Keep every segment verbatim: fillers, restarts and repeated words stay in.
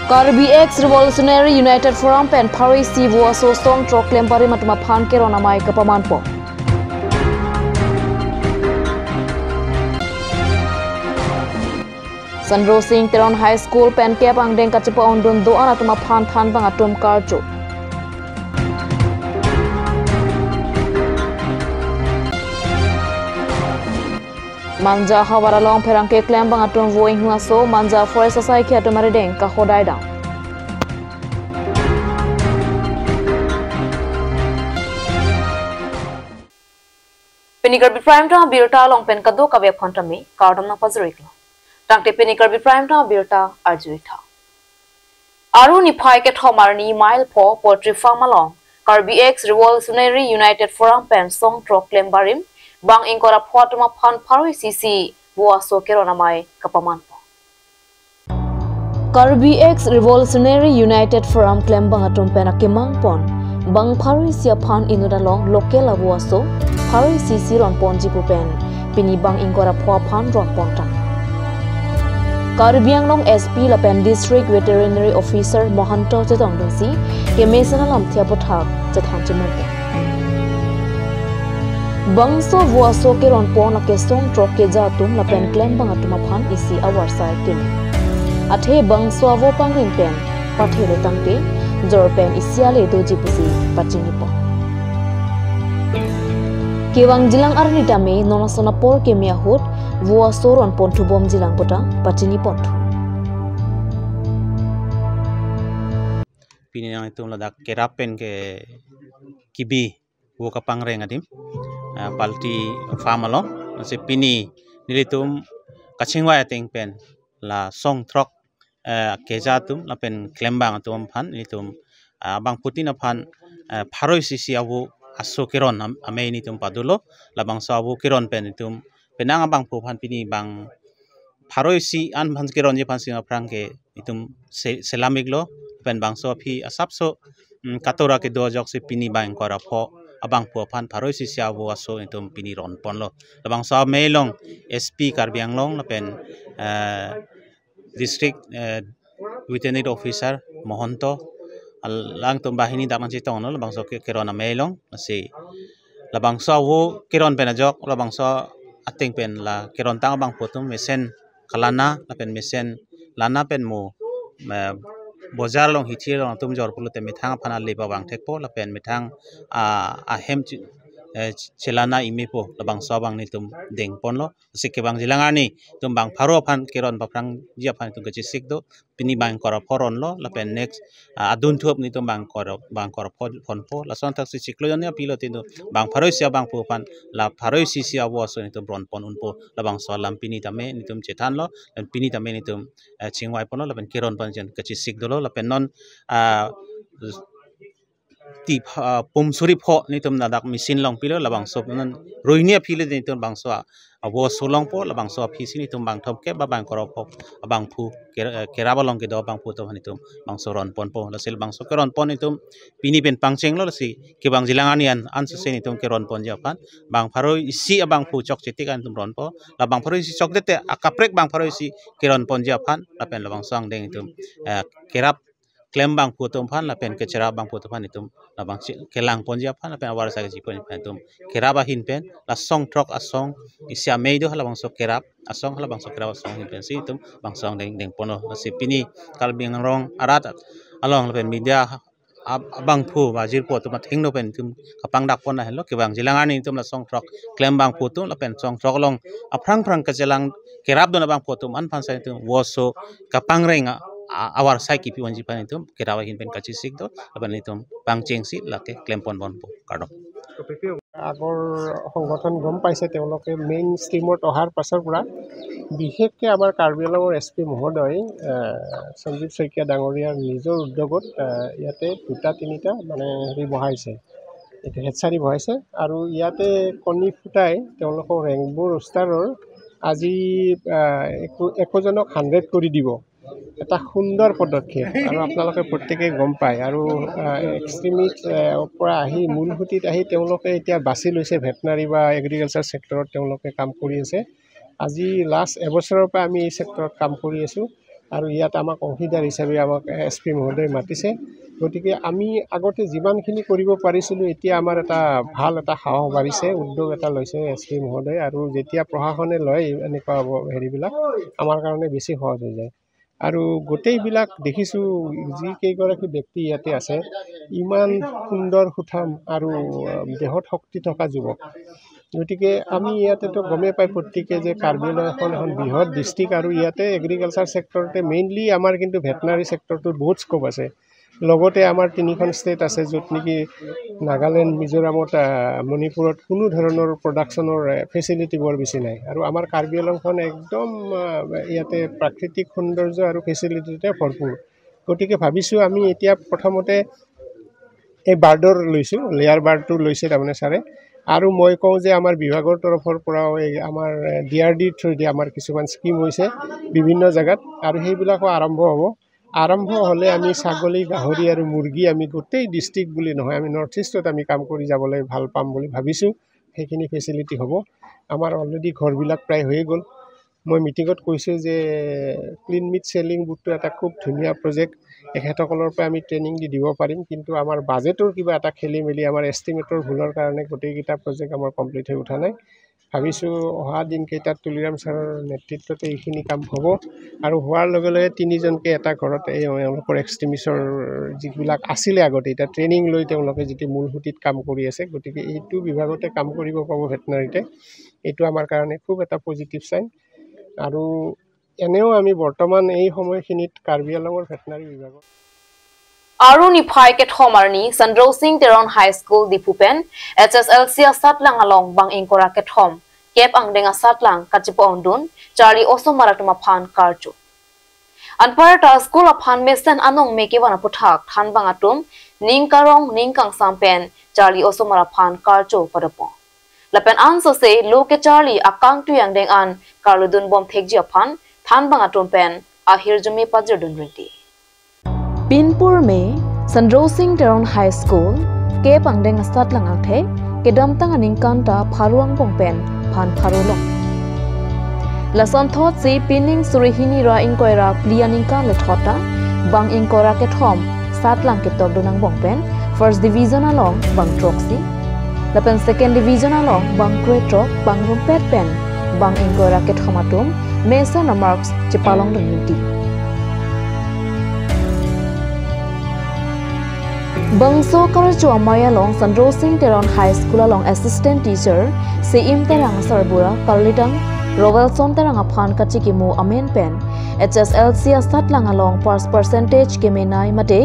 Karbi Ex Revolutionary United Forum pen pharo isi vo aso song throk klem barim atum aphan keron amei kapamanpo. Sandro Singh Teron High School pen kep angdeng kachepa-ongdun do-an atum aphan thanbang atum karju. Manja havar along pherangke klembang atum vo inghu aso Manja Forest asaikhi atum arideng kahodai dam. Pini Karbi Prime Time abirta along pen kadokave aphan tame kardom nangpajir-iklo. Tangte pini Karbi Prime Time abirta arju-ik tha. Aru niphai kethom arni mile pho poultry farm along Karbi Ex Revolutionary United Forum pen song throk klem barim bang ingkoi ra pho atum aphan pharo isi isi vo aso keron amei kapamanpo. Karbi Ex Revolutionary United Forum klembang atum pen akemang pon bang pharo isi aphan inut along local avo aso pharo isi isi ronponji pu pen pini bang ingkoi ra pho aphan ronpon tang. Karbi Anglong S P lapen District Veterinary Officer Mohanto chetongdunsi kemesen alamthe aputhak chethan chimungpo. Bangso vo aso keronpon lake song throk keja atum lapen klembang atum aphan isi avarsai keme. Athe bangso avo pangring pen pathelo tangte jor pen isi ale doji pusi pachinipon. Kevangjilang arni tame non ason apor keme ahut vo aso ronpon thubomjilang puta pachinipon thu. Pini nangtum ladak kerap pen ke kebi vo kapangreng adim, ah, poultry farm along. Lasi pini nelitum kachingvai ateng pen la song throk, eh, keja atum lapen klembang atum aphan nelitum, ah, bangphutin aphan, eh, pharo isi isi avo aso keron am-, amei nelitum padolo. Labangso avo keron pen nelitum penang abangphu aphan pini bang pharo isi an aphan keronji aphan si aphrang ke nelitum se-, selam-iklo, pen bangso aphi asapso, mm, katora kedo ajoksi pini bang ingkoi ra pho abangphu aphan pharo isi isi avo aso nelitum pini ronponlo. Labangso amei along S P Karbi Anglong lapen, eh, District, eh, Veterinary Officer Mohanto, alangtum banghini dak nangchetonglo, labangso ke-, keron amei along, lasi labangso avo keron pen ajok, labangso ateng pen la kerontang abangphu atum mesen kalana lapen mesen lana pen mo, eh, bojar along hithi along atum jor pulote methang aphan ale pavang thekpo lapen methang, ah, ahem chi-, eh, chelana imepo labangso abang nelitum dengponlo. Lasi kevangjilang arni nelitum bang pharo aphan keron paphrangji aphan nelitum kachesik do. Pini bang ingkoi ra pho ronlo lapen next, ah, adunthu nelitum bang ingkoi ra, bang ingkoi ra pho ponpo. Lason thaksi chiklo jonni aphi lo, nelitum bang pharo isi abangphu aphan la pharo isi isi avo aso nelitum ronpon unpo. Labangso alam pini tame nelitum chethanlo, lapen pini tame nelitum, eh, chingvaiponlo lapen keronpon jen kachesik dolo lapen non, ah, ti pha-, pum suri pho nelitum ladak machine longpilo, labangso non ruini aphi le nelitum bangso a-, avo aso longpo, labangso aphi si nelitum bang thomkep ba bang ingkoi ra pho abangphu ker-, eh, kerap along kedo abangphu atum aphan nelitum bangso ronponpo. Lasi labangso keronpon nelitum pini pen pangchenglo, lasi kevangjilang arni an, ansose nelitum keronponji aphan bang pharo isi abangphu chokche tik an nelitum ronpo. La bang pharo isi chokdete akaprek bang pharo isi keronponji aphan lapen labangso angdeng nelitum, eh, kerap klem abangphu atum aphan lapen kecherap abangphu atum aphan nelitum labang chi-, kelangponji aphan lapen avarsai kachiponji aphan nelitum kerap ahin pen la song throk asong isi amei do, halabangso kerap asong, halabangso kerap asong ahin pensi nelitum bangso angdeng dengponlo. Lasi pini Karbi Anglong arat along lapen media ab-, abangphu ba jirpo atum athengno pen nelitum kapangdakpon ahenlo, kevangjilang arni nelitum la song throk klem abangphu atum lapen song throk along aphrang phrang kachelang kerapdun abangphu atum an aphan si nelitum vo aso kapangreng a, a, avarsai kepi unji aphan nelitum kerap ahin pen kachesik do, lapen nelitum pangchengsi lake klempon ponpo. Kardom. আগৰ সংগঠন গম পাইছে, তেওঁলোকে মেইন ষ্ট্ৰীমত অহাৰ পাছৰ পৰা বিশেষকৈ আমাৰ কাৰ্বি আংলঙৰ এছ পি মহোদয়, আহ, সঞ্জীৱ শইকীয়া ডাঙৰীয়াৰ নিজৰ উদ্যোগত, আহ, ইয়াতে দুটা তিনিটা মানে হেৰি বহাইছে, এইটো হেচাৰী বহাইছে আৰু ইয়াতে কণী ফুটাই তেওঁলোকৰ ৰেইনব' ৰোষ্টাৰৰ আজি, আহ, একো, একোজনক হাণ্ড্ৰেড কৰি দিব। এটা সুন্দৰ পদক্ষেপ আৰু আপোনালোকে প্ৰত্যেকেই গম পায় আৰু, আহ, এক্সট্ৰিমিষ্ট, আহ, পৰা আহি মূল সুঁতিত আহি তেওঁলোকে এতিয়া বাছি লৈছে ভেটেনাৰী বা এগ্ৰিকালচাৰ ছেক্টৰত তেওঁলোকে কাম কৰি আছে। আজি লাষ্ট এবছৰৰ পৰা আমি এই ছেক্টৰত কাম কৰি আছোঁ। আৰু ইয়াত আমাক অংশীদাৰ হিচাপে আমাক এছ পি মহোদয়ে মাতিছে। গতিকে আমি আগতে যিমানখিনি কৰিব পাৰিছিলোঁ, এতিয়া আমাৰ এটা ভাল এটা সাহস বাঢ়িছে, উদ্যোগ এটা লৈছে এছ পি মহোদয়ে। আৰু যেতিয়া প্ৰশাসনে লয় এনেকুৱা হেৰিবিলাক, আমাৰ কাৰণে বেছি সহজ হৈ যায়। আৰু গোটেইবিলাক দেখিছোঁ, যিকেইগৰাকী ব্যক্তি ইয়াতে আছে, ইমান সুন্দৰ সুঠাম আৰু দেহত শক্তি থকা যুৱক। গতিকে আমি ইয়াতেতো গমেই পাই প্ৰত্যেকে যে কাৰ্বি আংলং এখন এখন বৃহৎ ডিষ্ট্ৰিক্ট আৰু ইয়াতে এগ্ৰিকালচাৰ ছেক্টৰতে মেইনলি আমাৰ কিন্তু ভেটেনাৰী ছেক্টৰটোত বহুত স্ক'প আছে। লগতে আমাৰ তিনিখন ষ্টেট আছে য'ত নেকি নাগালেণ্ড, মিজোৰামত, আহ, মণিপুৰত কোনো ধৰণৰ প্ৰডাকশ্যনৰ ফেচিলিটি বৰ বেছি নাই। আৰু আমাৰ কাৰ্বি আংলংখন একদম, আহ, ইয়াতে প্ৰাকৃতিক সৌন্দৰ্য আৰু ফেচিলিটিতে ভৰপূৰ। গতিকে ভাবিছোঁ আমি এতিয়া প্ৰথমতে এই বাৰ্ডৰ লৈছোঁ, লেয়াৰ বাৰ্ডটো লৈছে তাৰমানে ছাৰে। আৰু মই কওঁ যে আমাৰ বিভাগৰ তৰফৰ পৰাও এই আমাৰ ডি আৰ ডিৰ থ্ৰুৱেদি আমাৰ কিছুমান স্কিম হৈছে বিভিন্ন জেগাত, আৰু সেইবিলাকো আৰম্ভ হ'ব। আৰম্ভ হ'লে আমি ছাগলী, গাহৰি আৰু মুৰ্গী আমি গোটেই ডিষ্ট্ৰিক্ট বুলি নহয়, আমি নৰ্থ ইষ্টত আমি কাম কৰি যাবলৈ ভাল পাম বুলি ভাবিছোঁ। সেইখিনি ফেচিলিটি হ'ব। আমাৰ অলৰেডি ঘৰবিলাক প্ৰায় হৈয়ে গ'ল। মই মিটিঙত কৈছোঁ যে ক্লিন মিট চেলিং বুথটো এটা খুব ধুনীয়া প্ৰজেক্ট, এখেতসকলৰ পৰা আমি ট্ৰেইনিং দি দিব পাৰিম, কিন্তু আমাৰ বাজেটৰ কিবা এটা খেলি মেলি, আমাৰ এষ্টিমেটৰ ভুলৰ কাৰণে গোটেইকেইটা প্ৰজেক্ট আমাৰ কমপ্লিট হৈ উঠা নাই। ভাবিছোঁ অহা দিনকেইটাত তুলিৰাম ছাৰৰ নেতৃত্বতে এইখিনি কাম হ'ব আৰু হোৱাৰ লগে লগে তিনিজনকে এটা ঘৰত এই এওঁলোকৰ এক্সট্ৰিমিষ্টৰ যিবিলাক আছিলে আগতে, এতিয়া ট্ৰেইনিং লৈ তেওঁলোকে যিটো মূল সুঁতিত কাম কৰি আছে, গতিকে এইটো বিভাগতে কাম কৰিব পাব ভেটেনাৰীতে, এইটো আমাৰ কাৰণে খুব এটা পজিটিভ চাইন। আৰু এনেও আমি বৰ্তমান এই সময়খিনিত কাৰ্বি আংলঙৰ ভেটেনাৰী বিভাগৰ Arni phai kethom arni Sandro Singh Teron High School Diphu pen H S L C asatlang along bang ingkoi ra kethom kep angdeng asatlang kachepa-ongdun charli osomar atum aphan karcho. Anparta school aphan mesen anong me kevan aputhak thanbang atum ning karong ning kangsam pen charli osomar aphan karcho padopon. Lapen ansose lo kecharli akangtui angdeng an karludun bom thekji aphan thanbang atum pen ahirjume pajirdun rinti. Pinpur me Sandro Singh Teron High School kep angdeng asatlang angthek kedamtang aningkan ta pharo angbong pen phan pharo long. Lasonthotsi pining suri hini ra ingkoi ra phli aningkan le thot ta bang ingkoi ra kethom satlang ketokdun angbong pen first division along bang throksi, lapen second division along bang krethrok bang rumpet pen bang ingkoi ra kethom atum mesen a-marks chepalongdun rinti. Bangso karcho amei along Sandro Singh Teron High School along assistant teacher Seim Terang sarbura karlidang Rovelson Terang aphan kachikimo amen pen H S L C asatlang along pass percentage kemenei mate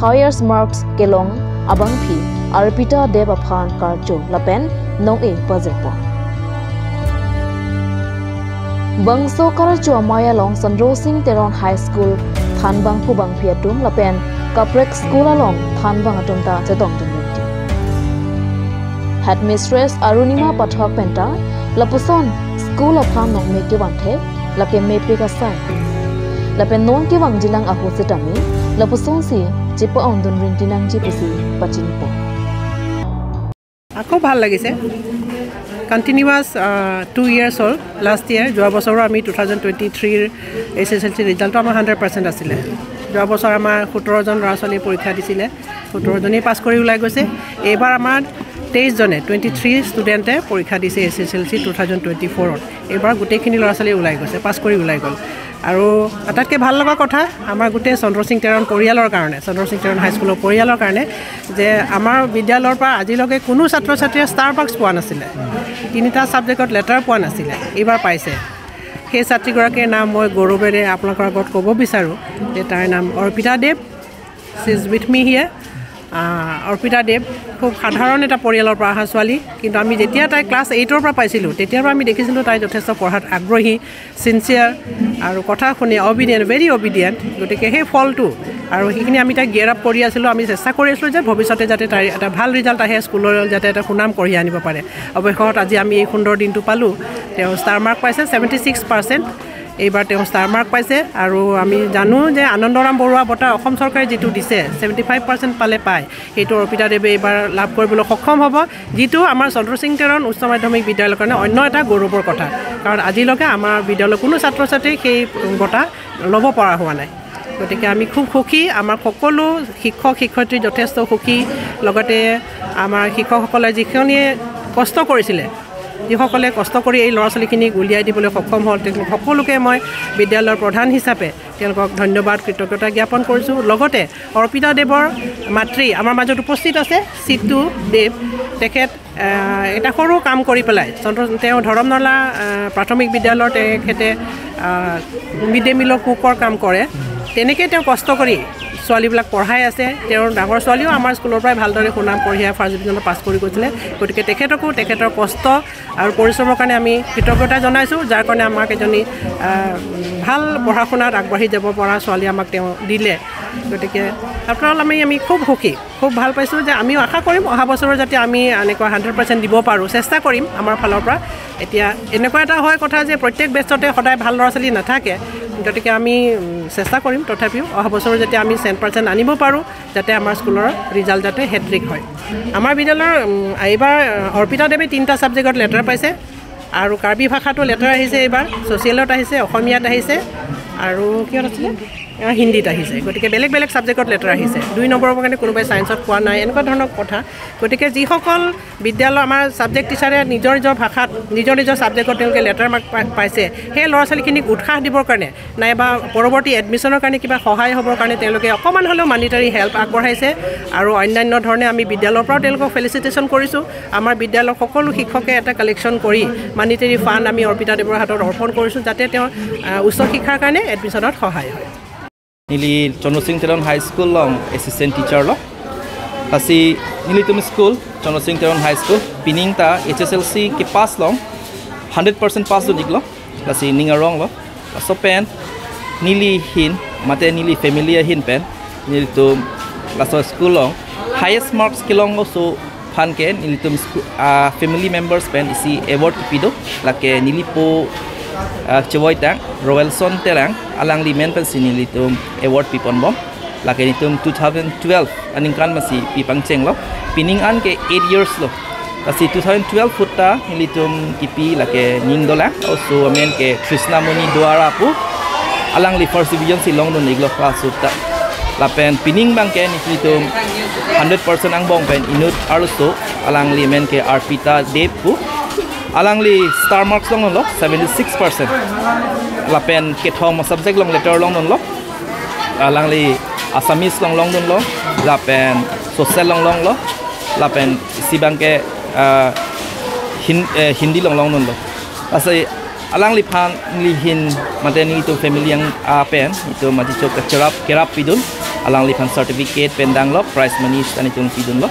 highest marks kelong abangpi Arpita Deb aphan karcho lapen nong-e pajirpo. Bangso karcho amei along Sandro Singh Teron High School thanbang phu bangpi atum lapen kaprek school along thanbang atum ta chetongdun rinti. Headmistress Arunima Pathak penta lapuson school aphan nong me kevan thek lake mepik asai. Lapen non kevangjilang ahut setame lapusonsi chepa-ongdun rinti nangji pusi pachinipo. খুব ভাল লাগিছে। Continuous two years হ'ল। Last year, যোৱা বছৰো আমি two thousand twenty থ্ৰীৰ H S এল চি ৰিজাল্টটো আমাৰ হাণ্ড্ৰেড পাৰ্চেণ্ট আছিলে। যোৱা বছৰ আমাৰ সোতৰজন ল'ৰা ছোৱালীয়ে পৰীক্ষা দিছিলে, সোতৰজনেই পাছ কৰি ওলাই গৈছে। এইবাৰ আমাৰ তেইছজনে, টুৱেণ্টি থ্ৰী ষ্টুডেণ্টে পৰীক্ষা দিছে এইচ এছ এল চি টু থাউজেণ্ড টুৱেণ্টি ফ'ৰত। এইবাৰ গোটেইখিনি ল'ৰা ছোৱালী ওলাই গৈছে, পাছ কৰি ওলাই গ'ল। আৰু আটাইতকৈ ভাল লগা কথা, আমাৰ গোটেই চন্দ্ৰ সিং তেৰণ পৰিয়ালৰ কাৰণে, চন্দ্ৰ সিং তেৰণ হাইস্কুলৰ পৰিয়ালৰ কাৰণে যে আমাৰ বিদ্যালয়ৰ পৰা আজিলৈকে কোনো ছাত্ৰ ছাত্ৰীয়ে ষ্টাৰ মাৰ্কছ পোৱা নাছিলে, তিনিটা ছাবজেক্টত লেটাৰ পোৱা নাছিলে, এইবাৰ পাইছে। সেই ছাত্ৰীগৰাকীৰ নাম মই গৌৰৱেৰে আপোনালোকৰ আগত ক'ব বিচাৰোঁ যে তাইৰ নাম অৰ্পিতা দেৱ। She is with me here. আহ, অৰ্পিতা দেৱ খুব সাধাৰণ এটা পৰিয়ালৰ পৰা অহা ছোৱালী, কিন্তু আমি যেতিয়া তাই ক্লাছ এইটৰ পৰা পাইছিলোঁ, তেতিয়াৰ পৰা আমি দেখিছিলোঁ তাই যথেষ্ট পঢ়াত আগ্ৰহী, ছিনচিয়াৰ আৰু কথা শুনে, অবিডিয়েণ্ট, ভেৰি অবিডিয়েণ্ট। গতিকে সেই ফলটো আৰু সেইখিনি আমি তাইক গিয়াৰ আপ কৰি আছিলোঁ। আমি চেষ্টা কৰি আছিলোঁ যে ভৱিষ্যতে যাতে তাইৰ এটা ভাল ৰিজাল্ট আহে, স্কুলৰ যাতে এটা সুনাম কঢ়িয়াই আনিব পাৰে। অৱশেষত আজি আমি এই সুন্দৰ দিনটো পালোঁ। তেওঁ ষ্টাৰ মাৰ্ক পাইছে ছেভেণ্টি ছিক্স পাৰ্চেণ্ট। এইবাৰ তেওঁ ষ্টাৰ মাৰ্ক পাইছে আৰু আমি জানো যে আনন্দৰাম বৰুৱা বঁটা অসম চৰকাৰে যিটো দিছে, ছেভেণ্টি ফাইভ পাৰ্চেণ্ট পালে পায়, সেইটো অৰ্পিতা দেৱে এইবাৰ লাভ কৰিবলৈ সক্ষম হ'ব, যিটো আমাৰ চন্দ্ৰসিং তেৰণ উচ্চ মাধ্যমিক বিদ্যালয়ৰ কাৰণে অন্য এটা গৌৰৱৰ কথা। কাৰণ আজিলৈকে আমাৰ বিদ্যালয়ৰ কোনো ছাত্ৰ ছাত্ৰীয়ে সেই বঁটা ল'ব পৰা হোৱা নাই। গতিকে আমি খুব সুখী, আমাৰ সকলো শিক্ষক শিক্ষয়িত্ৰী যথেষ্ট সুখী। লগতে আমাৰ শিক্ষকসকলে যিখিনিয়ে কষ্ট কৰিছিলে, যিসকলে কষ্ট কৰি এই ল'ৰা ছোৱালীখিনিক উলিয়াই দিবলৈ সক্ষম হ'ল, তেওঁলোক সকলোকে মই বিদ্যালয়ৰ প্ৰধান হিচাপে তেওঁলোকক ধন্যবাদ, কৃতজ্ঞতা জ্ঞাপন কৰিছোঁ। লগতে অৰ্পিতা দেৱৰ মাতৃ আমাৰ মাজত উপস্থিত আছে, চিতু দেৱ। তেখেত, আহ, এটা সৰু কাম কৰি পেলাই চন্দ্ৰ-, তেওঁ ধৰমনলা, আহ, প্ৰাথমিক বিদ্যালয়ৰ তেখেতে, আহ, মিড ডে মিলৰ কুকৰ কাম কৰে। তেনেকৈ তেওঁ কষ্ট কৰি ছোৱালীবিলাক পঢ়াই আছে। তেওঁৰ ডাঙৰ ছোৱালীও আমাৰ স্কুলৰ পৰাই ভালদৰে সুনাম কঢ়িয়াই ফাৰ্ষ্ট ডিভিজনত পাছ কৰি গৈছিলে। গতিকে তেখেতকো তেখেতৰ কষ্ট আৰু পৰিশ্ৰমৰ কাৰণে আমি কৃতজ্ঞতা জনাইছোঁ, যাৰ কাৰণে আমাক এজনী, আহ, ভাল পঢ়া শুনাত আগবাঢ়ি যাব পৰা ছোৱালী আমাক তেওঁ দিলে। গতিকে after all আমি, আমি খুব সুখী, খুব ভাল পাইছোঁ যে আমিও আশা কৰিম অহা বছৰো যাতে আমি এনেকুৱা হাণ্ড্ৰেড পাৰ্চেণ্ট দিব পাৰোঁ, চেষ্টা কৰিম আমাৰ ফালৰ পৰা। এতিয়া এনেকুৱা এটা হয় কথা যে প্ৰত্যেক বেষ্টতে সদায় ভাল ল'ৰা ছোৱালী নাথাকে, গতিকে আমি, উম, চেষ্টা কৰিম তথাপিও অহা বছৰো যাতে আমি চেণ্ট পাৰ্চেণ্ট আনিব পাৰোঁ, যাতে আমাৰ স্কুলৰ ৰিজাল্ট যাতে হেট্ৰিক হয়। আমাৰ বিদ্যালয়ৰ, উম, এইবাৰ, আহ, অৰ্পিতা দেৱে তিনিটা ছাবজেক্টত লেটাৰ পাইছে আৰু কাৰ্বি ভাষাতো লেটাৰ আহিছে, এইবাৰ ছ'চিয়েলত আহিছে, অসমীয়াত আহিছে আৰু কিহত আছিলে? আহ, হিন্দীত আহিছে। গতিকে বেলেগ বেলেগ ছাবজেক্টত লেটাৰ আহিছে। দুই নম্বৰৰ কাৰণে কোনোবাই ছায়েন্সত পোৱা নাই, এনেকুৱা ধৰণৰ কথা। গতিকে যিসকল বিদ্যালয় আমাৰ ছাবজেক্ট টিচাৰে নিজৰ নিজৰ ভাষাত, নিজৰ নিজৰ ছাবজেক্টত তেওঁলোকে লেটাৰ মাৰ্ক পা-, পাইছে, সেই ল'ৰা ছোৱালীখিনিক উৎসাহ দিবৰ কাৰণে নাইবা পৰৱৰ্তী এডমিশ্যনৰ কাৰণে কিবা সহায় হ'বৰ কাৰণে তেওঁলোকে অকণমান হ'লেও মানিটাৰী হেল্প আগবঢ়াইছে আৰু অন্যান্য ধৰণে আমি বিদ্যালয়ৰ পৰাও তেওঁলোকক ফেলিচিটেশ্যন কৰিছোঁ। আমাৰ বিদ্যালয়ৰ সকলো শিক্ষকে এটা কালেকশ্যন কৰি মানিটাৰী ফাণ্ড আমি অৰ্পিতা দেৱৰ হাতত অৰ্পণ কৰিছোঁ, যাতে তেওঁ, আহ, উচ্চ শিক্ষাৰ কাৰণে এডমিশ্যনত সহায় হয়। Neli Chandra Singh Teron High School along assistant teacher lo. Lasi nelitum school Chandra Singh Teron High School pining ta H S L C kepass along hundred percent pass dun-iklo. Lasi ning aronglo. Laso pen neli ahin mate neli family ahin pen nelitum laso school along highest marks kelong aso aphan ke nelitum sku-, ah, family members pen isi award kipi do, lake neli po, ah, chevoitang Roelson Terang, alangli amen pensi nelitum award piponbom. Lake nelitum two thousand twelve aningkan masi pi pangchenglo. Pining an ke eight years lo. Lasi two thousand twelve ahut ta nelitum kipi lake ning dolang. Oso amen ke Trishna Moni Duara pu. Alangli first division si longdun-iklo class ahut ta. Lapen pining abang ke nelitum hundred percent angbong pen inut arloso, alangli amen ke Arpita Dev pu. Alangli star marks longlo seventy six percent. Lapen kethom subject along letter longdunlo. Alangli Assamese along longdunlo, lapen social along longlo, lapen isi abang ke, ah, Hin-, eh, Hindi along longdunlo. Lasi alangliphan neli ahin mate nelitum family ang apen itum aji chok ta cherap kerap pidun, alangliphan certificate pen danglo, prize money ta nelitum pidunlo.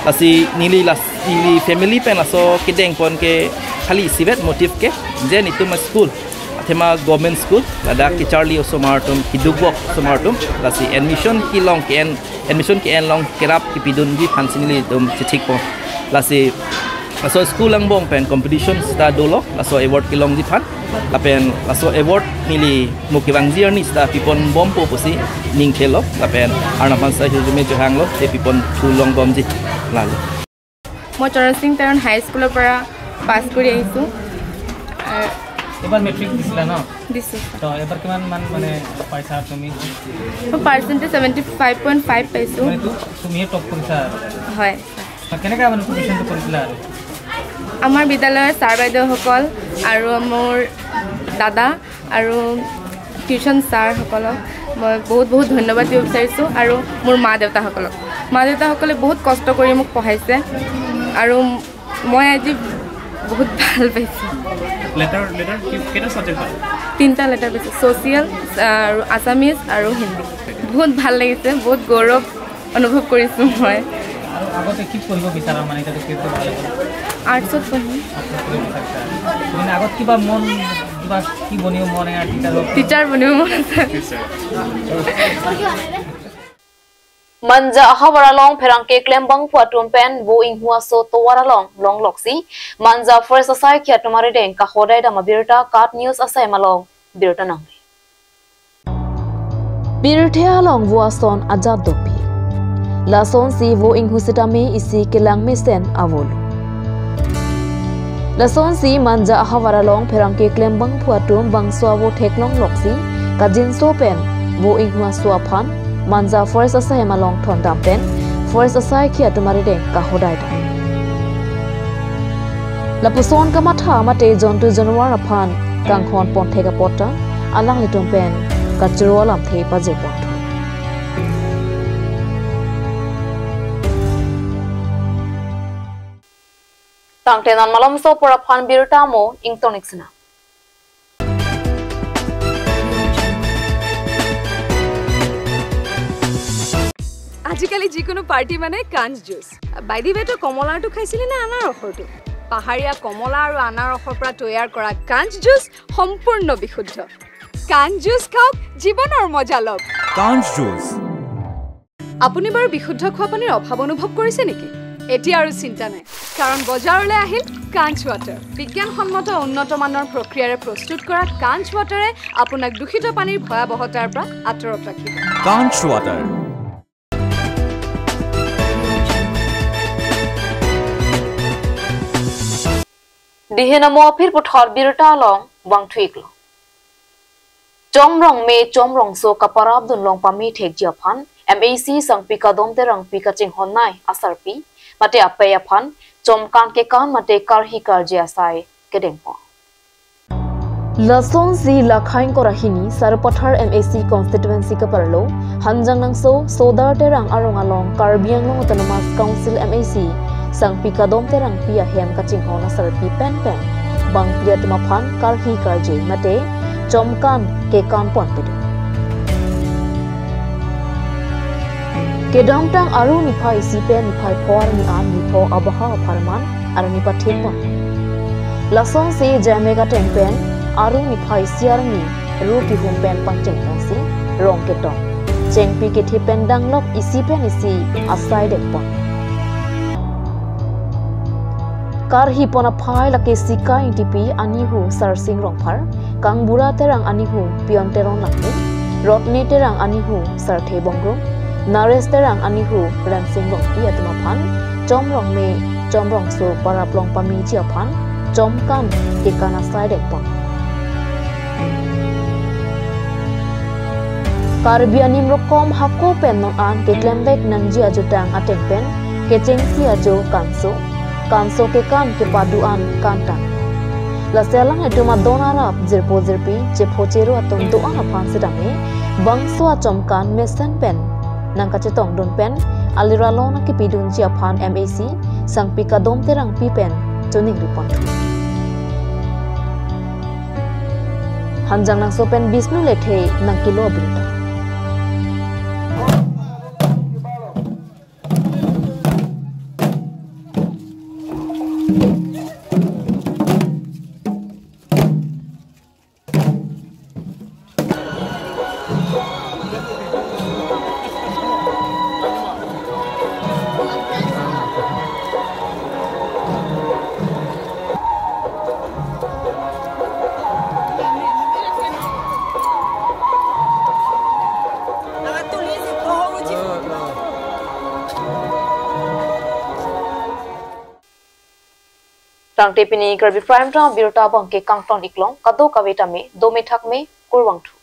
Lasi neli las-, neli family pen laso kedengpon ke khali isivet motive ke je nelitum school, athema government school, ladak kecharli osomar atum, keduk bok osomar atum, lasi admission kelong ke-en, admission ke-en along kerap kipidunji aphansi nelitum chethikpo. Lasi laso school angbong pen competition sita dolo, laso award kelongji aphan. Lapen laso award neli mo kevangji arni sita piponbompo pusi ning thelo. Lapen Arnam aphan sita hirjume johanglo, te piponthu longbomji. Lalo. মই চৰণ সিং তেৰণ হাই স্কুলৰ পৰা পাছ কৰি আহিছোঁ। আৰু এইবাৰ মেট্ৰিক দিছিলা ন? দিছোঁ। তো এইবাৰ কিমান মান মানে পাইছা তুমি? মোৰ percentage seventy five point five পাইছোঁ। মানে তো-, তুমিয়ে টপ কৰিছা আৰু? হয়। কেনেকৈ মানে প্ৰিপেৰেশ্যনটো কৰিছিলা আৰু? আমাৰ বিদ্যালয়ৰ ছাৰ বাইদেউসকল আৰু মোৰ দাদা আৰু টিউচন ছাৰসকলক মই বহুত বহুত ধন্যবাদ দিব বিচাৰিছোঁ আৰু মোৰ মা দেউতাসকলক। মা দেউতাসকলে বহুত কষ্ট কৰি মোক পঢ়াইছে আৰু মই আজি বহুত ভাল পাইছোঁ। লেটাৰ, লেটাৰ কি-, কেইটা ছাবজেক্ট পালা? তিনিটা লেটাৰ পাইছোঁ, ছ'চিয়েল আৰু আছামিজ আৰু হিন্দী। বহুত ভাল লাগিছে, বহুত গৌৰৱ অনুভৱ কৰিছোঁ মই। আৰু আগতে কি পঢ়িব বিচাৰা, মানে এতিয়াতো কি পঢ়িব? আৰ্টছত পঢ়িম। আৰ্টছত পঢ়িব বিচাৰিছা? মানে আগত কিবা মন, কিবা কি বনিব মন, এয়া টিচাৰ হওক? টিচাৰ বনিব মন আছে। Manja ahavar along pherangke klembangpo atum pen vo inghu aso tovar along longloksi Manja Forest asai ke atum arideng kahodai dam abirta KAT News asai malong. birta nangne. Pirthe along vo ason ajat dopik. Lasonsi vo inghu sitame isi kelang mesen avelo. Lasonsi Manja ahavar along pherangke klembangphu atum bangso avo theklongloksi kajinso pen vo inghu aso aphan Manja Forest asaihem along thondam pen Forest asaikhi atum arideng kahodai dam. Lapuson kamatha mate jontu janwar aphan kanghon ponthek apot ta alanglitum pen kachoro alamthe pajirpon thu. Tangte non malomso apor aphan birta mo ingtonik sena. আজিকালি যিকোনো পাৰ্টি মানে কাঞ্চ juice. By the ৱে, তই কমলাৰটো খাইছিলি নে আনাৰসৰটো? পাহাৰীয়া কমলা আৰু আনাৰসৰ পৰা তৈয়াৰ কৰা কাঞ্চ জুচ সম্পূৰ্ণ বিশুদ্ধ। কাঞ্চ জুচ খাওক, জীৱনৰ মজা লওক। কাঞ্চ জুচ। আপুনি বাৰু বিশুদ্ধ খোৱা পানীৰ অভাৱ অনুভৱ কৰিছে নেকি? এতিয়া আৰু চিন্তা নাই, কাৰণ বজাৰলৈ আহিল কাঞ্চ ৱাটাৰ। বিজ্ঞানসন্মত উন্নত মানৰ প্ৰক্ৰিয়াৰে প্ৰস্তুত কৰা কাঞ্চ ৱাটাৰে আপোনাক দূষিত পানীৰ ভয়াৱহতাৰ পৰা আঁতৰত ৰাখিব। কাঞ্চ water. Dihin amo aphi puthot birta along vangthuiklo. Chomrong me chomrongso kaparap dunlong pame thekji aphan M A C Sangpi Kadom Terangpi kachinghonnei asarpi mate apei aphan chomkan kekan mate karhi karje asai kedengpon. Lasonsi Lakhain Korahini Sarupathar M A C constituency kaparlo Hanjangnangso Sodar Terang arong along Karbi Anglong Autonomous Council M A C Sangpi Kadom Terangpi ahem kachinghon asarpi penpen bangphli atum aphan karhi karje mate chomkan kekan ponpidun. Kedamtang Aru niphai isi pen niphai pho arni an nipho abaha apharman arni pathekpon. Lasonsi Jamek ateng pen Aru niphai isi arni ru kihum pen pangchengponsi rong ketong chengpi kethe pen danglok isi pen isi asai dengpon. Karhipon aphai lake Sika Ingtipi, anihu Sarsing Rongphar, Kangbura Terang anihu Pion Teron Langme, Rotne Terang anihu Sarthe Bongrung, Naresh Terang anihu Rensing Rongpi atum aphan chomrong me chomrongso paraplong pameji aphan chomkan kekan asai dengpon. Karbi anim rokom hako pen non an keklem vek nangji ajutang ateng pen kechengsi ajo kanso, kanso kekan kepadu an kantang. Lasi alanglitum adon arap jirpo jirpi chepho chero atum do-an aphan sitame bangso achomkan mesen pen nangkachetongdun pen aliralon akepidunji aphan M A C Sangpi Kadom Terangpi pen choningri ponthu. Hanjangnangso pen Bishnu Lekthe nangkelo birta. Tangte pini Karbi Prime Time birta abangke kangton iklong, kadokave tame dome thakme, kurvangthu.